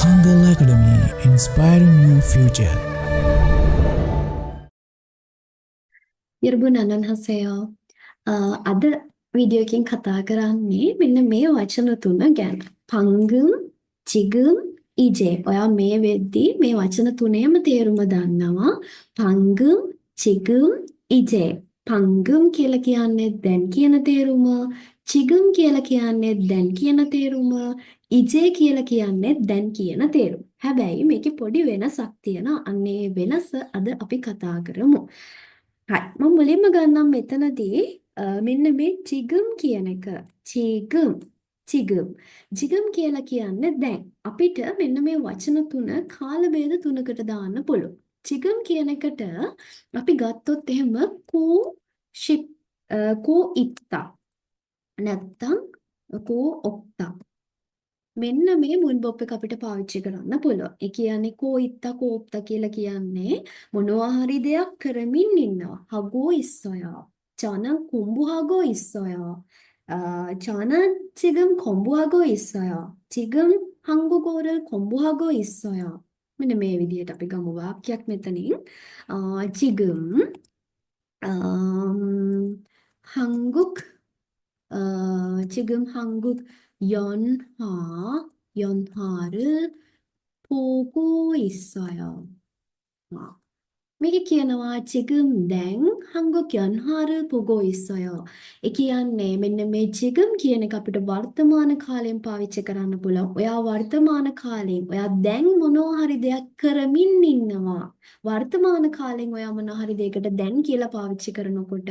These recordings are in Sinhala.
Hangal Academy, inspiring your future. 여러분 안녕하세요. අද වීඩියෝ එකෙන් කතා කරන්නේ මෙන්න මේ වචන තුන ගැන. 방금, 지금, 이제. ඔයා මේ වෙද්දි මේ වචන තුනේම තේරුම දන්නවා. 방금, 지금, 이제. 방금 කියලා කියන්නේ දැන් කියන තේරුම, 지금 කියලා කියන්නේ දැන් කියන තේරුම, 이제 කියලා කියන්නේ දැන් කියන තේරුම. හැබැයි මේකේ පොඩි වෙනසක් තියෙනවා. අන්න ඒ වෙනස අද අපි කතා කරමු. හරි, මම මුලින්ම ගන්නම් මෙතනදී මෙන්න මේ 지금 කියන එක. 지금, 지금. 지금 කියලා කියන්නේ දැන්. අපිට මෙන්න මේ වචන තුන කාල භේද තුනකට දාන්න පුළුවන්. 지금 කියන එකට අපි ගත්තොත් එහෙම කෝ ෂිප්, කෝ ඉත්තා නැත්තම් කෝ ඔක්තා. මෙන්න මේ මුල්බොප් එක අපිට පාවිච්චි කරන්න පුළුවන්. ඒ කියන්නේ කෝ ඉත්තා කෝ ඔක්තා කියලා කියන්නේ මොනවා හරි දෙයක් කරමින් ඉන්නවා. 하고 있어요. 저는 공부하고 있어요. 저는 지금 공부하고 있어요. 지금 한국어를 공부하고 있어요. මෙන්න මේ විදිහට අපි ගමු වාක්‍යයක් මෙතනින්. 지금 한국 지금 한국 연화를 보고 있어요. මේක කියනවා 지금 දැන් 한국 연화를 보고 있어요. ඒ කියන්නේ මෙන්න මේ 지금 කියන එක අපිට වර්තමාන කාලයෙන් පාවිච්චි කරන්න පුළුවන්. ඔයා වර්තමාන කාලයෙන් ඔයා දැන් මොනවා හරි දෙයක් කරමින් ඉන්නවා. වර්තමාන කාලයෙන් ඔයා මොනවා හරි දෙයකට දැන් කියලා පාවිච්චි කරනකොට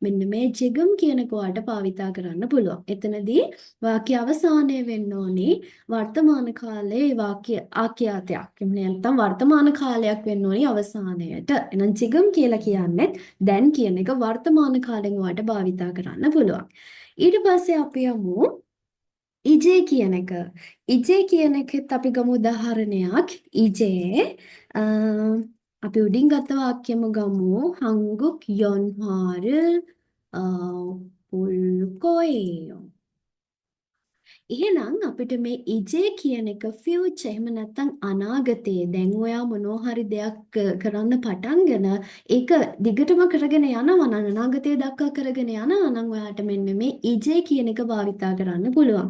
මෙන්න මේ 지금 කියන එක ඔයාට භාවිතා කරන්න පුළුවන්. එතනදී වාක්‍ය අවසානයේ වෙන්න ඕනේ වර්තමාන කාලයේ වාක්‍ය ආඛ්‍යාතයක්. එහෙම නැත්නම් වර්තමාන කාලයක් වෙන්න ඕනේ අවසානයට. එහෙනම් 지금 කියලා කියන්නේ දැන් කියන එක වර්තමාන කාලෙන් ඔයාට භාවිතා කරන්න පුළුවන්. ඊට පස්සේ අපි යමු 이제 කියන එක. 이제 කියන එකෙත් අපි ගමු උදාහරණයක්. 이제 අපි උඩින් ගත්ත වාක්‍යෙම ගමු. 한국 영화를 볼 거예요. එහෙනම් අපිට මේ 이제 කියන එක ෆියුචර් එහෙම නැත්නම් අනාගතයේ දැන් ඔයා මොනවා හරි දෙයක් කරන්න පටන්ගෙන ඒක දිගටම කරගෙන යනවා නම්, අනාගතය දක්වා කරගෙන යනවා නම් ඔයාට මෙන්න මේ 이제 කියන එක භාවිතා කරන්න පුළුවන්.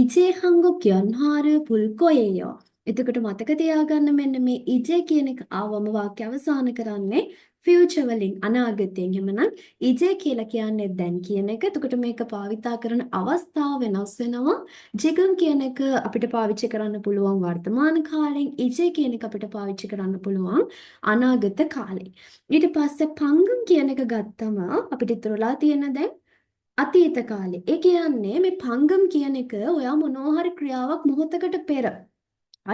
이제 한국 영화를 볼 거예요. එතකොට මතක තියාගන්න මෙන්න මේ 이제 කියන එක ආවම වාක්‍ය අවසන් කරන්නේ ෆියුචර් වලින්, අනාගතයෙන්. එහෙමනම් 이제 කියලා කියන්නේ දැන් කියන එක. එතකොට මේක භාවිතා කරන අවස්ථාව වෙනස් වෙනවා. 지금 කියන එක අපිට පාවිච්චි කරන්න පුළුවන් වර්තමාන කාලෙන්. 이제 කියන එක අපිට පාවිච්චි කරන්න පුළුවන් අනාගත කාලේ. ඊට පස්සේ 방금 කියන එක ගත්තම අපිට ඉතුරුලා තියෙන දැන් අතීත කාලේ. ඒ කියන්නේ මේ 방금 කියන එක ඔයා මොනවා හරි ක්‍රියාවක් මොහොතකට පෙර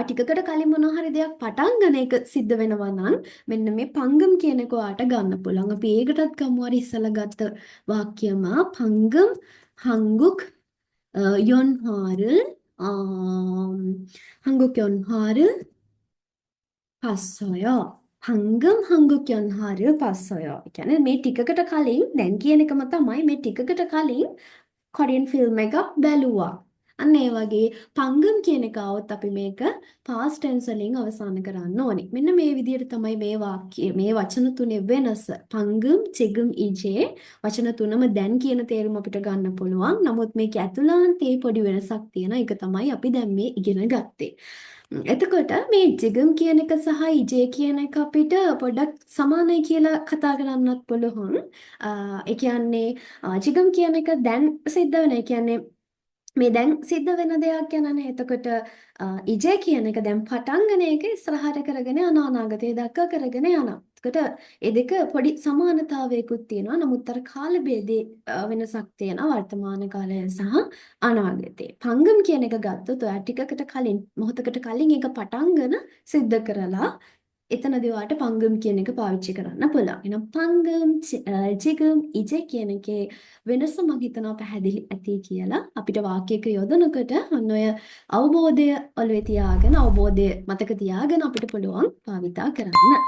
ටිකකට කලින් මොනවා හරි දෙයක් පටන් ගන්න එක සිද්ධ වෙනවා නම් මෙන්න මේ 방금 කියන එක ඔයාට ගන්න පුළුවන්. අපි ඒකටත් ගමු අර ඉස්සලා ගත්ත වාක්‍යම. 방금 한국 영화를 한국 영화를 봤어요. 방금 한국 영화를 봤어요. ඒ කියන්නේ මේ ටිකකට කලින් දැන් කියන එකම තමයි, මේ ටිකකට කලින් කොරියන් ෆිල්ම් එකක් බැලුවා. අන්න ඒ වගේ 방금 කියන එක ආවොත් අපි මේක past tense වලින් අවසන් කරන්න ඕනේ. මෙන්න මේ විදිහට තමයි මේ වාක්‍ය මේ වචන තුනේ වෙනස. 방금, 지금, 이제 වචන තුනම දැන් කියන තේරුම අපිට ගන්න පුළුවන්. නමුත් මේකේ ඇතුළාන්තයේ පොඩි වෙනසක් තියෙනවා. ඒක තමයි අපි දැන් මේ ඉගෙන ගත්තේ. එතකොට මේ 지금 කියන එක සහ 이제 කියන එක අපිට පොඩ්ඩක් සමානයි කියලා කතා කරන්නත් පුළුවන්. ඒ කියන්නේ 지금 කියන එක දැන් සිද්ධ වෙන. ඒ කියන්නේ මේ දැන් සිද්ධ වෙන දෙයක් ගැනනේ. එතකොට 이제 කියන එක දැන් පටන් ගෙන එක ඉස්සරහට කරගෙන යන අනාගතය දක්වා කරගෙන යනවා. එතකොට ඒ දෙක පොඩි සමානතාවයකුත් තියෙනවා. නමුත් අර කාල භේදේ වෙනසක් තියෙනවා වර්තමාන කාලය සහ අනාගතේ. 방금 කියන එක ගත්තොත් ඔයා ටිකකට කලින් මොහොතකට කලින් ඒක පටන්ගෙන සිද්ධ කරලා එතනදී ඔයාට 방금 කියන එක පාවිච්චි කරන්න පුළුවන්. එහෙනම් 방금, 지금, 이제 කියන එකේ වෙනස මං හිතනවා පැහැදිලි ඇති කියලා. අපිට වාක්‍යයක යොදනකොට ඔන්න ඔය අවබෝධය ඔළුවේ තියාගෙන, අවබෝධය මතක තියාගෙන අපිට පුළුවන් භාවිතා කරන්න.